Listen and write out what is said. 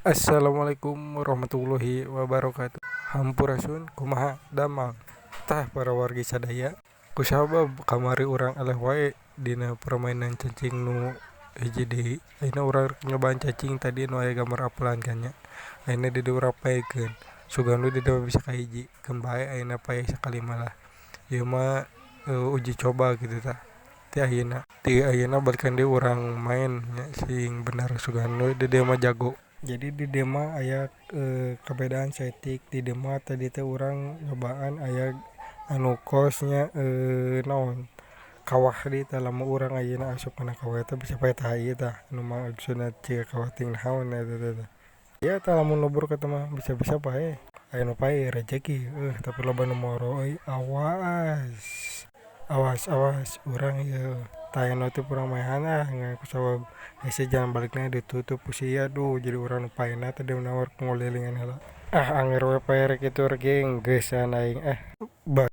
Assalamualaikum warahmatullahi wabarakatuh. Hampurasun, kumaha damang? Tah, para wargi sadaya, kusabab kamari urang eleh wae dina permainan cacing nu hiji deui, ayeuna urang rek nyobaan cacing tadi nu aya gambar apelan kan nya. Ayeuna di dieu urang paekeun. Sugan we di dieu mah bisa kahiji, keun bae ayeuna paeh sakali mah lah. Ieu mah uji coba kitu tah. Ti ayeuna, ti ayeuna balikan deui urang maen nya sing bener, sugan we di dieu mah jago. Jadi di dieu mah aya kabedaan saeutik. Di dieu mah tadi teh urang nyobaan aya anu kos nya, naon, kawah deui tah. Lamun urang ayeuna asup kana kawah eta bisa paeh tah, ieu tah anu maksudna ciga kawah ting naon eta teh tah. Ieu tah lamun lubruk eta mah bisa-bisa paeh. Aya nu paeh rejeki eueuh, tapi loba nu moro euy. Awas, awas, awas urang ieu. Tah, aya notif urang maehan ah ngan kusabab hese jalan balikna ditutup ku si ieu. Aduh, jadi urang nu paehna teh nawar ngulilingan heula. Ah, anger we paeh rek kitu rek geus aing ah.